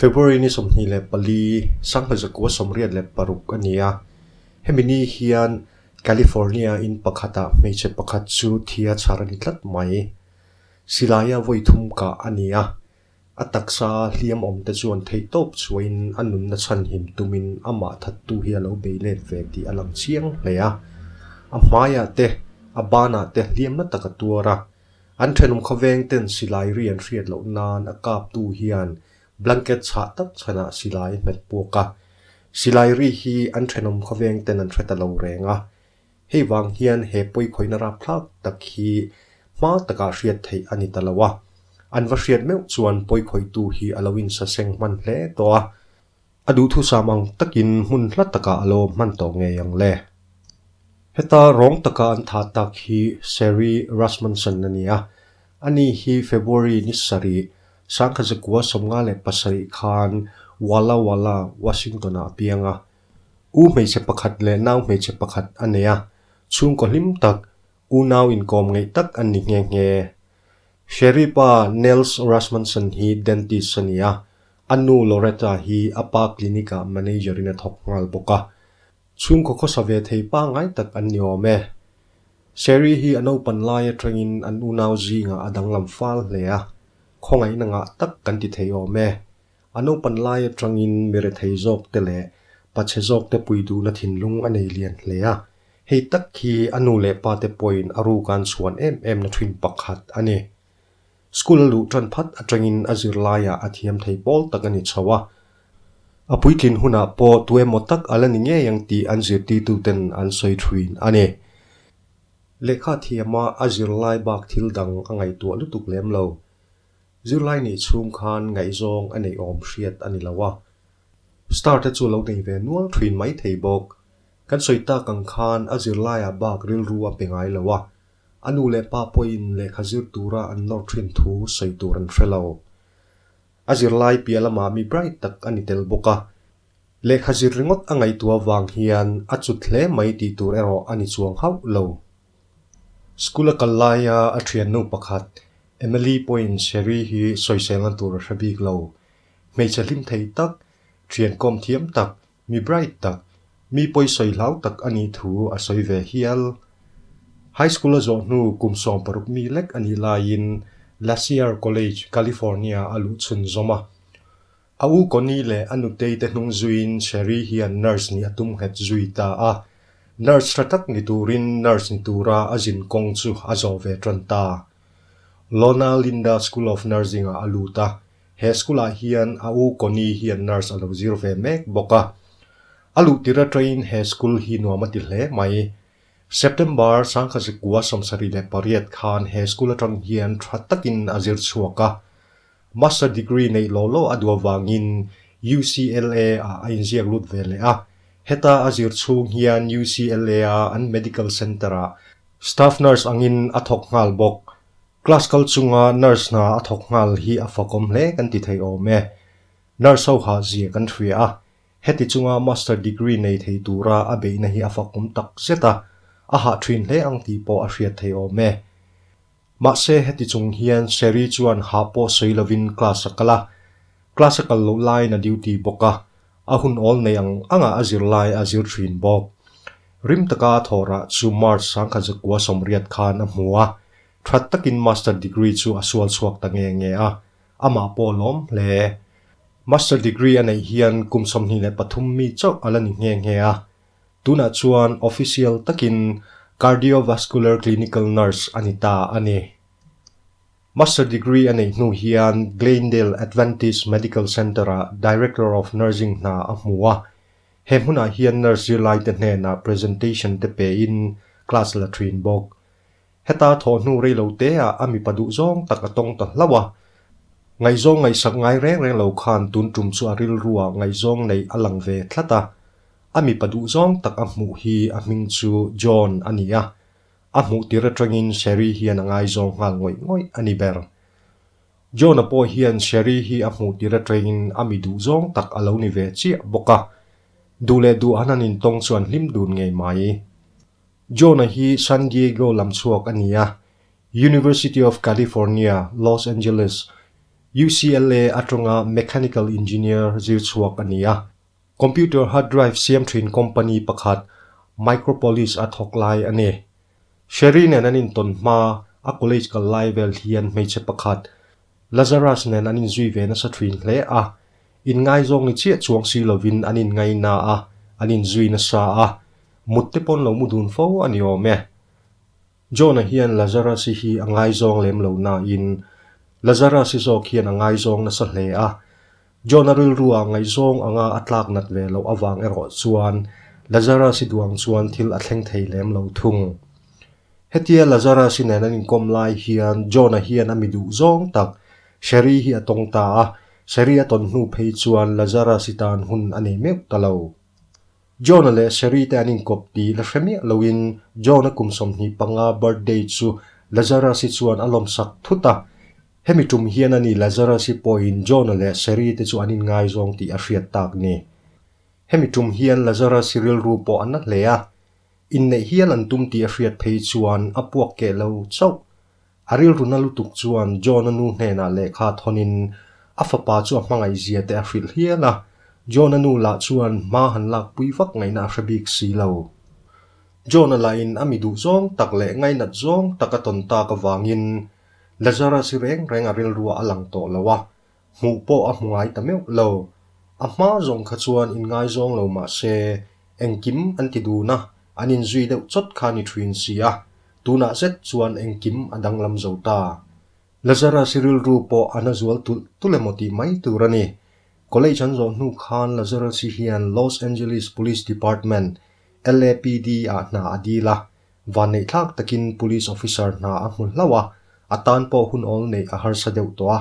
February ni 24, 1986 a ni a, hemi ni hian California in pakhata hmeichhe pakhat chu thia chhar a ni tlat mai. Silaia vawi thum kah a ni a, a taksa hliam awm te chuan theihtawp chhuahin a nunna chhanhim tumin amah thattu hi a lo bei let ve tih a lang chiang hle a. A hmaiah te, a banah te hliamna tak a tuar a. An thenawm khawveng ten silai ri an hriat loh nan a kaptu hian blanket chhah tak chhanah silai a hmet puak a. Silai ri hi an thenawm khawveng ten an hre ta lo reng a. Hei vang hian he pawikhawihna rapthlak tak hi hma takah hriat theih a ni ta lo a. An va hriat meuh chuan pawikhawihtu hi a lo insaseng hman hle tawh a. A duhthusam ang takin hmun hla takah a lo awm hman tawh ngei ang le. Heta rawng taka an thah tak hi Sherry Rasmussen a ni a, ani hi February ni sarih, 1957 khan Walla Walla, Washington-ah a piang a. U hmeichhe pakhat leh nau hmeichhe pakhat a nei a, chhungkaw hlim tak, unau inkawm ngeih tak an ni nghe nghe. Sherry pa Nels Rasmussen hi dentist a ni a, a nu Loretta hi a pa clinic-ah manager-in a thawk nghal bawk a. Chhungkaw khawsa ve thei pangngai tak an ni awm e. Sherry hi a naupan lai atangin an unau zingah a danglam fal hle a, khawngaihna ngah tak kan ti thei awm e. A naupan lai atangin mi rethei zawk te leh pachhe zawk te pui duhna thinlung a nei lian hle a, hei tak hi a nu leh pa te pawhin a ruk an chhuan em em na thin pakhat a ni. School a luh tan phat atangin a zirlaiah a thiam thei pawl tak a ni chho a, a puitlin hunah pawh tu emaw tak a la ni ngei ang tih an zirtirtuten an sawi thin a ni. Lehkha thiama a zirlai bak thil dang a ngaihtuah lutuk lem lo. Zirlai nih chhung khan ngaihzawng a neih awm hriat a ni lo a, star te chu lo nei ve nual thin mai thei bawk. Kan sawi tak ang khan a zirlaiah bak rilru a pe ngai lo a, a nu leh pa pawhin lehkha zir tura an nawr thin thu sawi tur an hre lo. A zirlai piah lamah mi bright tak a ni tel bawk a, lehkha zir ringawt a ngaihtuah avang hian a cut hle mai tih tur erawh a ni chuang hauh lo. School a kal laia a thiannu pakhat Emily pawhin Sherry hi sawiselna tur a hre bik lo. Hmeichhe hlim thei tak, thian kawm thiam tak, mi bright tak, mi pawi sawi hlau tak a nih thu a sawi ve hial. High school a zawh hnu kum 16 mi lek a nih laiin La Sierra College, California a luh chhun zawm a. A u Connie leh a nutei te hnung zuiin Sherry hian nurse nih a tum nghet zui ta a. Nurse tha tak ni turin nurse ni tura a zin kawng chu a zawh ve tan ta. Lona Linda School of Nursing ah a lut a, he school ah hian a u Connie hian nurse a lo zir ve mek bawk a. A luh tir atangin he school hi nuam a ti hle mai. September 1978 khan he school atang hian tha takin a zir chhuak a. Master degree neih law law a duh avangin UCLA ah a inziak lut ve leh a, heta a zir chhung hian UCLA a an medical center ah staff nurse angin a thawk nghal bawk. Class kal chunga nurse hna a thawk nghal hi a fakawm hle kan ti thei awm e. Nurse ho hah zia kan hria a, heti chunga master degree nei thei tura a beihna hi a fakawm tak zet a, a hah thin hle ang tih pawh a hriat thei awm e. Mahse heti chung hian Sherry chuan hah pawh sawi lovin class a kal a, class a kal loh laiin a duty bawk a, a hun awl nei ang angah a zir lai a zir thin bawk. Rim taka a thawh rah chu March 1980 khan a hmu a, that takin master degree chu a sual chhuak ta nge nge a, amah pawh a lawm hle. Master degree a neih hian kum 23 mi chauh a la ni nghe nghe a, Tunah chuan official takin Cardiovascular Clinical Nurse a ni ta a ni. Master degree a neih hnu hian Glendale Adventist Medical Center-ah Director of Nursing hna a hmu a. He hmunah hian nurse zirlaite hnenah presentation te pein class la thin bawk. Heta thawh hnu rei lo teah a mipa duh zawng tak a tawng ta hlauh a. Ngaihzawng ngaihsak ngai reng reng lo khan tun tum chu a rilruah ngaihzawng neih a lang ve tlat a. A mipa duh zawng tak a hmuh hi a hming chu John a ni a. A hmuh tir atangin Sherry hian a ngaizawng nghal ngawih ngawih a ni ber. John-a pawh hian Sherry hi a hmuh tir atangin a mi duh zawng tak a lo ni ve chiah bawk a. Duh leh duh an han intawng chuan hlim dun ngei mai. Jonah hi San Diego lam chhuak a ni a, University of California, Los Angeles, UCLA atanga Mechanical Engineer zir chhuak a ni a. Computer hard drive siam thin company pakhat Micropolis a thawk lai a ni. Sherry nen an intawn hma a college kal lai vel hian hmeichhe pakhat Lazarus nen an inzui ve nasa thin hle a. Inngaizawng ni chiah chuang si lovin an inngaina a, an inzui nasa a. Mut te pawn lo mu dun fo a ni awm e. John-a hian Lazarus-i hi a ngaizawng lem lo nain, Lazarus-i zawk hian a ngaizawng nasa hle a. John-a rilrua ngaihzawng anga a tlak nat ve loh avang erawh chuan Lazarus-i duang chuan thil a thleng thei lem lo thung. Hetia Lazarus-i nen an inkawm lai hian John-a hian a mi duh zawng tak Sherry hi a tawng ta a, Sherry a tawn hnu phei chuan Lazarus-i tan hun a nei meuh ta lo. John-a leh Sherry te an inkawp tih la hre miah loin John-a kum 25 birthday chu Lazarus-i chuan a lawmsak thut a. Hemi tum hian a ni Lazarus-i pawhin John-a leh Sherry te chu an inngaizawng tih a hriat tak ni. Hemi tum hian Lazarus-i rilru pawh a na hle a. Inneih hial an tum tih a hriat phei chuan a puak keh lo chauh. A rilru na lutuk chuan John-a nu hnenah lehkha thawnin a fapa chu a hmangaihzia te a hrilh hial a, John-a nu lah chuan hma han lakpui vak ngaihna a hre bik si lo. John-a lahin a mi duh zawng tak leh ngainat zawng tak a tawn tak avangin Lazarus-i reng reng a rilruah a lang tawh lo a, Hmuh pawh a hmu ngai ta meuh lo. A hma zawng kha chuan inngaizawng lo mah se, engkim an ti dun a, an inzui deuh chawt kha ni thin si a, tunah zet chuan engkim a danglam zo ta. Lazarus-i rilru pawh a na zual tulh tulh emaw tih mai tur a ni. College an zawh hnu khan Lazarus-i hian Los Angeles Police Department, LAPD, ah hna a dil a, Vanneihthlak takin Police Officer hna a hmu hlauh a, a tan pawh hun awl neih a harsa deuh tawh a.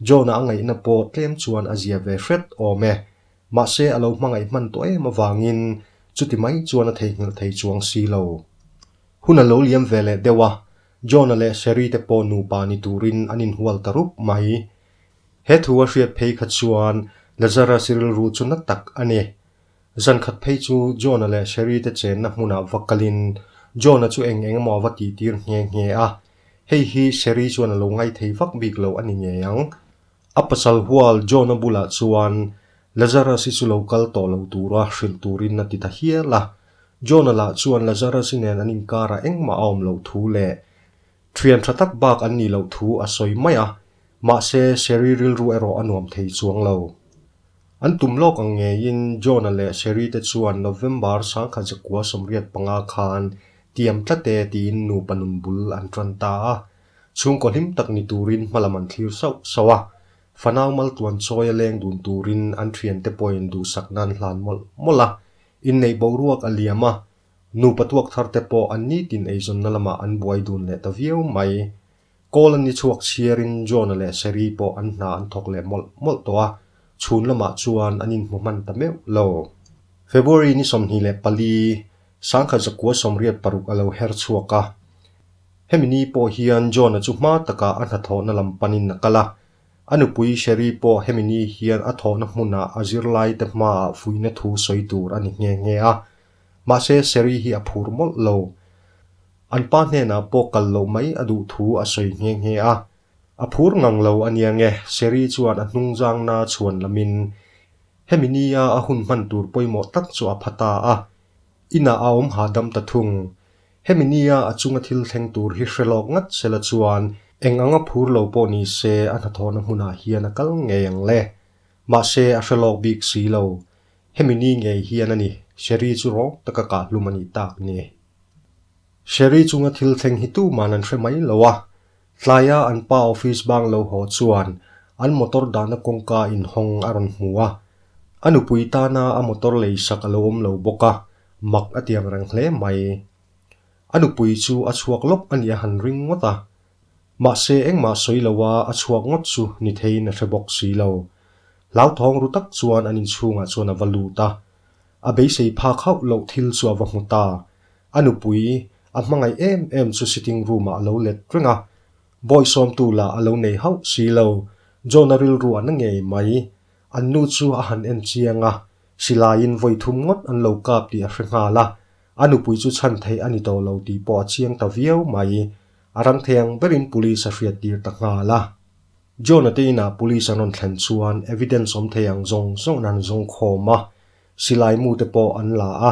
John-a a ngaihna pawh tlem chuan a zia ve hret awm e. Mahse a lo hmangaih hman tawh em avangin chuti mai chuan a theihnghilh thei chuang si lo. Hun a lo liam ve leh deuh a, John-a leh Sherry te pawh nupa ni turin an inhual ta rup mai. He thu a hriat phei kha chuan Lazarus rilru chu na tak a ni. Zan khat phei chu John-a leh Sherry te chenna hmunah va kalin John-a chu eng eng emaw a va tihtir nghe nghe a. Hei hi Sherry chuan a lo ngai thei vak bik lo a ni ngei ang. A pasal hual John-a bulah chuan Lazarus-i chu lo kal tawh lo tura hrilh turin a ti ta hial a. John-a lah chuan Lazarus-i nen an inkarah engmah a awm loh thu leh thian tha tak bak an nih loh thu a sawi mai a, mahse Sherry rilru erawh a nuam thei chuang lo. An tum lawk ang ngeiin John-a leh Sherry te chuan November 1985 khan tiam tlat e tiin nupa nun bul an tan ta a. Chhungkaw hlim tak ni turin hmalam an thlir sauh sauh a. Fanau maltluan chawi a leng dun turin an thiante pawhin duhsak nan hlan mawlh mawlh a. Inneih boruak a liam a, nupa tuak thar te pawh an nitin eizawnna lamah an buai dun leh ta viau mai. Kawl an ni chhuak chhiarin John-a leh Sherry pawh an hna an thawk leh mawlh mawlh tawh a, chhun lamah chuan an inhmu hman ta meuh lo. February ni 24, 1986 a lo her chhuak a. Hemi ni pawh hian John-a chu hma takah a hnathawhna lam panin a kal a. A nupui Sherry pawh hemi ni hian a thawhna hmunah a zirlaite hmaah fuihna thu sawi tur a ni nghe nghe a. Mahse Sherry hi a phur mawlh lo. An pa hnenah pawh kal loh mai a duh thu a sawi nghe nghe a. A phur ngang lo a nia nge, Sherry chuan a hnung zangna chhuan lamin hemi nia a hun hman tur pawimawh tak chu a pha ta a. Inah a awm hahdam ta thung. Hemi nia a chunga thil thleng tur hi hre lawk ngat sela chuan eng anga phur lo pawh ni se a hnathawhna hmunah hian a kal ngei ang le. Mahse a hre lawk bik si lo. Hemi ni ngei hian a ni, Sherry chu rawng taka kahhlum a nih tak ni. Sherry chunga thil thleng hi tuman an hre mai lo a, tlaia an pa office bang lo haw chuan an motor dahna kawngka inhawng a rawn hmu a. A nupui tana a motor lei sak a lo awm lo bawk a, mak a ti ang reng hle mai. A nupui chu a chhuak lawk a nih a han ring ngawt a. Mahse engmah sawi loa a chhuak ngawt chu ni theiin a hre bawk si lo. Hlauthawng ru tak chuan an inchhungah chuan a va lut a. A beisei phak hauh loh thil chu a va hmu ta. A nupui, a hmangaih em em chu sitting room ah a lo let reng a. Bawihsawmtu lah a lo nei hauh si lo. John-a rilru a na ngei mai. An nu chu a han en chiang a, silaiin vawi thum ngawt an lo kap tih a hre nghal a. A nupui chu chhan theih a ni tawh lo tih pawh a chiang ta viau mai. A rang thei ang berin police a hriattir ta nghal a. John-a te inah police an rawn thlen chuan evidence awm thei ang zawng zawng an han zawng khawm a, silai mu te pawh an la a.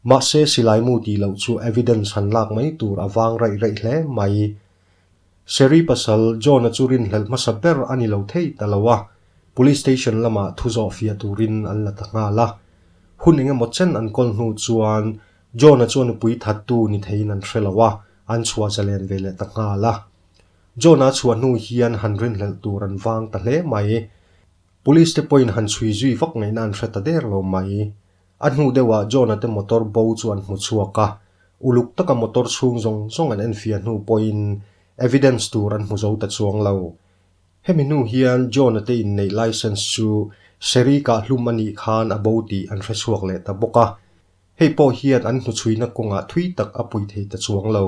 Mahse silai mu tih loh chu evidence han lak mai tur a vang raih raih hle mai. Sherry pasal John-a chu rinhlelh hmasa ber a ni lo thei ta lo a, police station lamah thu zawh fiah turin an la ta nghal a. Hun eng emaw chen an kawl hnu chuan John-a chu a nupui thattu ni theiin an hre lo a, an chhuah zalen ve leh ta nghal a. John-a chhuah hnu hian han rinhlelh tur an vang ta hle mai. Police te pawhin han chhui zui vak ngaihna an hre ta der lo mai. A hnu deuhah John-a te motor bo chu an hmu chhuak a, uluk taka motor chhung zawng zawng an enfiah hnu pawhin evidence tur an hmu zo ta chuang lo. Hemi hnu hian John-a te inneih licence chu Sherry kah hlum a nih khan a bo tih an hre chhuak leh ta bawk a. Hei pawh hian an hnuchhuina kawngah thui tak a pui thei ta chuang lo.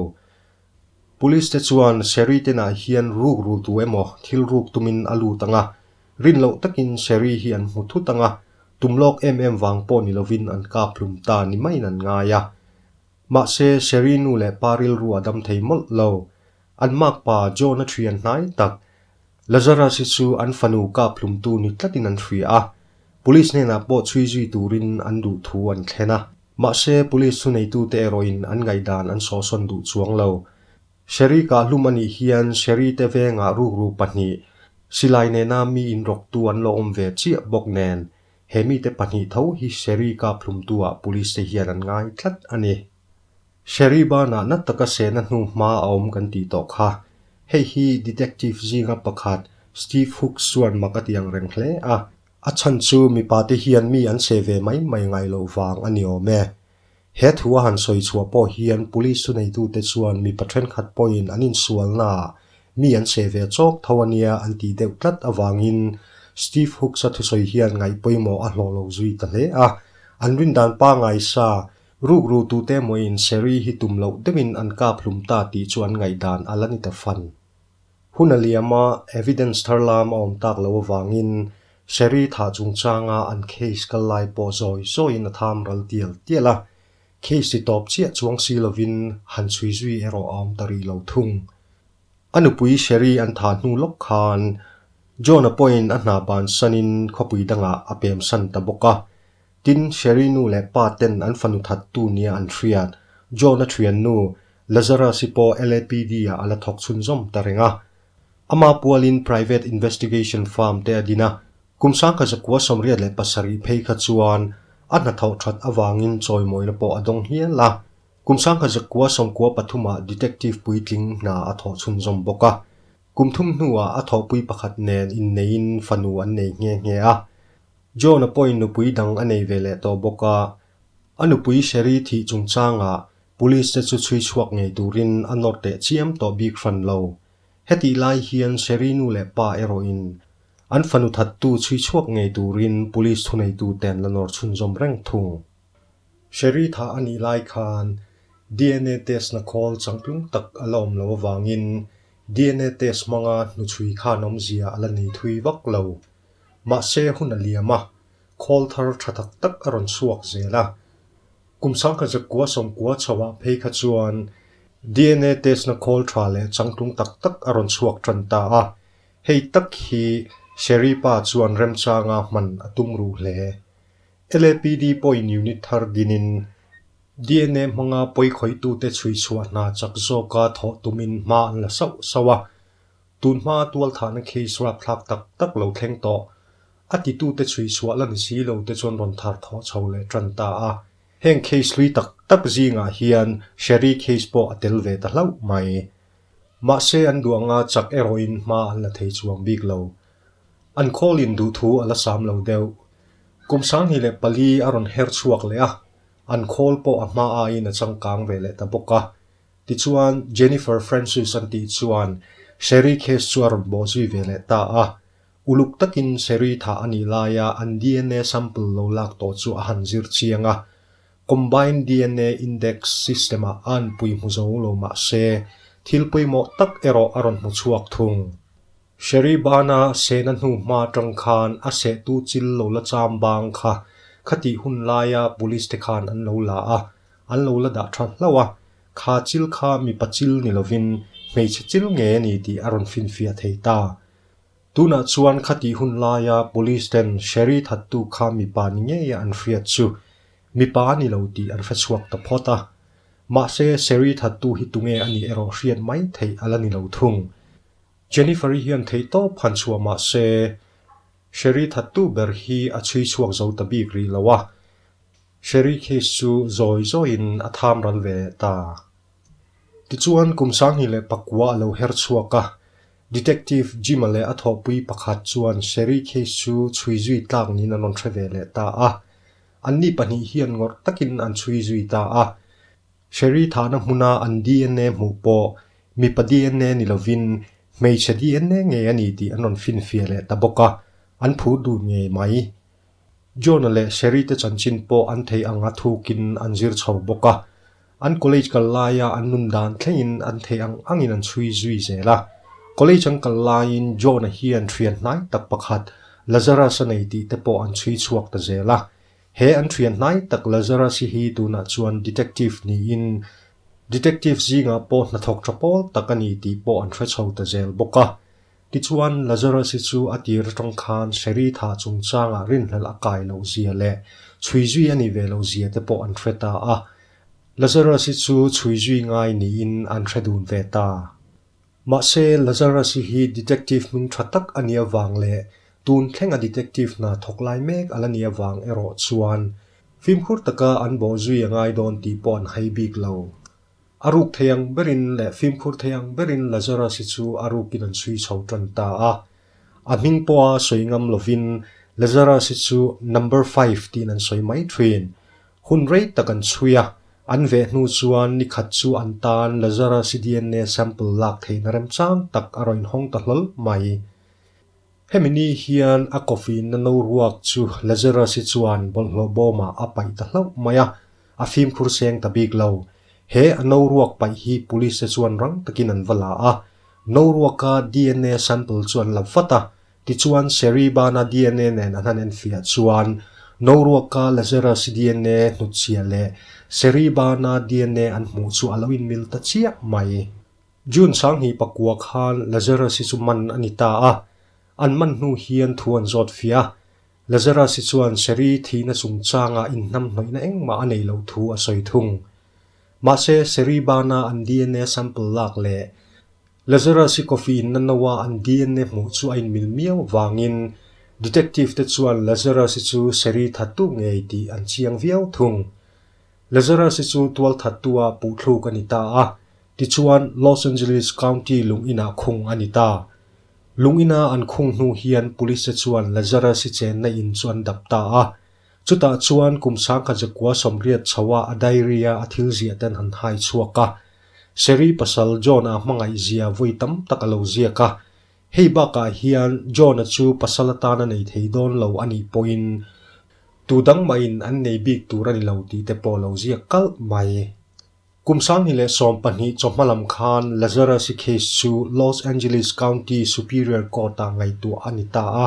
Police te chuan Sherry tenah hian ruk rul tu emaw thil ruk tumin a lut ang a, rin loh takin Sherry hi an hmu thut ang a, tum lawk em em vang pawh ni lovin an kap hlum ta ni maiin an ngai a. Mahse, Sherry nu leh pa rilru a dam thei mawlh lo. An makpa John-a thian hnai tak Lazarus hi chu an fanu kap hlumtu ni tlatin an hria a, Police hnenah pawh chhui zui turin an duh thu an thlen a. Mahse, Police thuneitute erawhin an ngaihdan an sawhsawn duh chuang lo. Sherry kah hlum a nih hian Sherry te vengah rukru pahnih, silai nena mi inrawktu an lo awm ve chiah bawk nen, he mite pahnih tho hi Sherry kap hlumtu-ah Police te hian an ngai tlat a ni. Sherry banah na taka sehna hnu hma a awm kan tih tawh kha. Hei hi detective zinga pakhat Steve Hooks chuan mak a ti ang reng hle a. A chhan chu mipa te hian mi an seh ve mai mai ngai loh vang a ni awm e. He thu a han sawi chhuah pawh hian police thuneitute chuan mipa thenkhat pawhin an insualnaah mi an seh ve chawk tho a nia an tih deuh tlat avangin Steve Hooks-a thusawi hian ngaih pawimawh a hlawh lo zui ta hle a. An rindan pangngai sa Rukru tute emawiin Sherry hi tum loh deuhin an kap hlum ta tih chu an ngaihdan a la ni ta fan. Hun a liam a, evidence thar lam a awm tak loh avangin Sherry thah chungchanga an case kal lai pawh zawi zawiin a tham ral tial tial a, case ti tawp chiah chuang si lovin han chhui zui erawh a awm ta rih lo thung. A nupui Sherry an thah hnu lawk khan John-a pawhin a hna bansanin khawpui dangah a pemsan ta bawk a, Tin, Sherry nu leh pa ten an fanu thattu nia an hriat, John-a thiannu, Lazarus-i pawh LAPD ah a la thawk chhunzawm ta reng a. Ama pualin private investigation firm te a din a, kum 1987 phei kha chuan a hnathawh that avangin chawimawina pawh a dawng hial a. Kum 1993 ah detective puitling hna a thawh chhunzawm bawk a. Kum thum hnuah a thawhpui pakhat nen inneiin fanu an nei nghe nghe a. John-a pawhin nupui dang a nei ve leh tawh bawk a, a nupui Sherry thih chungchangah Police te chu chhui chhuak ngei turin a nawr teh chiam tawh bik hran lo. Hetih lai hian Sherry nu leh pa erawhin an fanu thattu chhui chhuak ngei turin Police thuneitute an la nawr chhunzawm reng thung. Sherry thah a nih lai khan DNA test na khawl changtlung tak a la awm lo avangin DNA test hmanga hnuchhui khan awmzia a la nei thui vak lo. Mahse hun a liam a, khawl thar tha tak tak a rawn chhuak zel a. Kum 1990 chho ah phei kha chuan DNA test na khawl tha leh changtlung tak tak a rawn chhuak tan ta a. Hei tak hi Sherry pa chuan remchanga hman a tum ruh hle. LAPD pawhin unit thar dinin DNA hmanga pawikhawitute chhui chhuah hna chak zawka thawh tumin hma an la sauh sauh a. Tun hma tualthahna case rapthlak tak tak lo thleng tawh. A titute chhui chhuah la ni si lo te chuan rawn thar thawh chho leh tan ta a. Heng case hlui tak tak zingah hian Sherry case pawh a tel ve ta hlauh mai. Mahse an duh anga chak erawhin hma an la thei chuang bik lo. An khawlin duhthu a la sam lo deuh. Kum 2004 a rawn her chhuak leh a, an khawl pawh a hma aiin a changkang ve leh ta bawk a. Tichuan, Jennifer Francis an tih chuan Sherry case chu a rawn bawh zui ve leh ta a. Uluk takin Sherry thah a nih laia an dna sample lo lak tawh chu a han zir chiang a. Combined dna Index system-ah a anpui hmu zo lo mah se, thil pawimawh tak erawh a rawn hmu chhuak thung. Sherry bana sehna hnu hma atang khan a sehtu chil lo la cham bang kha khatih hun laia police te khan an lo la a, An lo la dah tha hlauh a, kha chil kha mipa chil ni lovin hmeichhe chil nge a ni tih a rawn finfiah thei ta. Tunah chuan khatih hun laia police ten Sherry thattu kha mipa ni ngeia an hriat chu mipa a ni lo tih an hre chhuak ta phawt a. Mahse, Sherry thattu hi tunge a nih erawh hriat mai theih a la ni lo thung. Jennifer-i hian theihtawp han chhuah mah se, Sherry thattu ber hi a chhui chhuak zo ta bik rih lo a. Sherry case chu zawi zawiin a tham ral ve leh ta. Tichuan, kum 2009 a lo her chhuak a, Detective Jim-a leh a thawhpui pakhat chuan Sherry case chu chhui zui tlak niin an rawn hre ve leh ta a. Anni pahnih hian ngawrh takin an chhui zui ta a. Sherry thahna hmuna an DNA hmuh pawh mipa DNA ni lovin hmeichhe DNA ngei a ni tih an rawn finfiah leh ta bawk a, an phur dun ngei mai. John-a leh Sherry te chanchin pawh an theih anga thukin an zir chho bawk a. An college kal laia an nun dan thlengin an theih ang angin an chhui zui zel a. College an kal laiin John-a hian thian hnai tak pakhat Lazarus a nei tih te pawh an chhui chhuak ta zel a. He an thian hnai tak Lazarus-i hi tunah chuan detective niin detective zingah pawh hnathawk tha pawl tak a ni tih pawh an hre chho ta zel bawk a. Tichuan, Lazarus-i chu a tir atang khan Sherry thah chungchangah rinhlelh a kai loh zia leh chhui zui a nih ve loh zia te pawh an hre ta a. Lazarus-i chu chhui zui ngai niin an hre dun ve ta. Mahse, Lazarus-i hi detective hming tha tak a nih avang leh tun thlenga detective hna thawk lai mek a la nih avang erawh chuan fimkhur taka an bawh zui a ngai dawn tih pawh an hai bik lo. A ruk thei ang berin leh fimkhur thei ang berin Lazarus hi chu a rukin an chhui chho tan ta a. A hming pawha sawi ngam lovin Lazarus hi chu Number Five tiin an sawi mai thin. Hun rei tak an chhui a, an veh hnu chuan ni khat chu an tan Lazarus-i DNA sample lak theihna remchang tak a rawn inhawng ta hlawl mai. Hemi ni hian a coffee na no ruak chu Lazarus-i chuan bawlhhlawh bawmah a paih ta hlauh mai a, a fimkhur seng ta bik lo. He a no ruak paih hi police te chuan rang takin an va la a, no ruaka DNA sample chu an la vat a, tichuan Sherry bana DNA nen an han enfiah chuan no ruaka Lazarus-i DNA hnutchhia leh Sherry bana DNA an hmuh chu a lo inmil ta chiah mai. June 2009 khan Lazarus hi chu man a ni ta a, an man hnu hian thu an zawt fiah a. Lazarus hi chuan Sherry thihna chungchangah inhnamhnawihna engmah a nei loh thu a sawi thung. Mahse, Sherry bana an DNA sample lak leh Lazarus hi coffee inna noa an DNA hmuh chu a inmil miau vangin detective te chuan Lazarus hi chu Sherry thattu ngei tih an chiang viau thung. Lazarus hi chu tualthattua puhthluk a ni ta a, tichuan Los Angeles County lung inah khung a ni ta. Lung ina an khung hnu hian police te chuan Lazarus hi chenna in chu an dap ta a. Chutah chuan kum 1980 chhoa a diary a a thil ziah ten han hai chhuak a. Sherry pasal John-a hmangaih zia vawi tam tak a lo ziak a. Hei bakah hian John-a chu pasal atana nei thei dawn lo a nih pawhin tu dang mahin an nei bik tur a ni lo tih te pawh lo ziak kalh mai. Kum 2012 chawhma lam khan Lazarus-i case chu Los Angeles County Superior Court-ah ngaihtuah a ni ta a.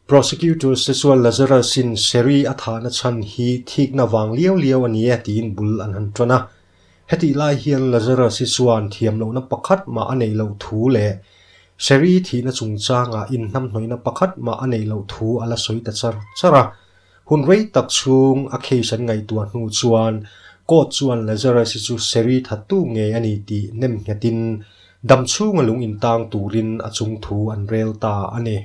Prosecutors te chuan Lazarus-in Sherry a thahna chhan hi thikna vang liau liau a ni e tiin bul an han ṭan a. Hetih lai hian Lazarus-i chuan thiamlohna pakhat mah a neih loh thu leh Sherry thihna chungchangah inhnamhnawihna pakhat mah a neih loh thu a la sawi ta char char a. Hun rei tak chhung a case an ngaihtuah hnu chuan court chuan Lazarus-i chu Sherry thattu ngei a ni tih nem nghetin damchhunga lung intang turin a chung thu an rel ta a ni.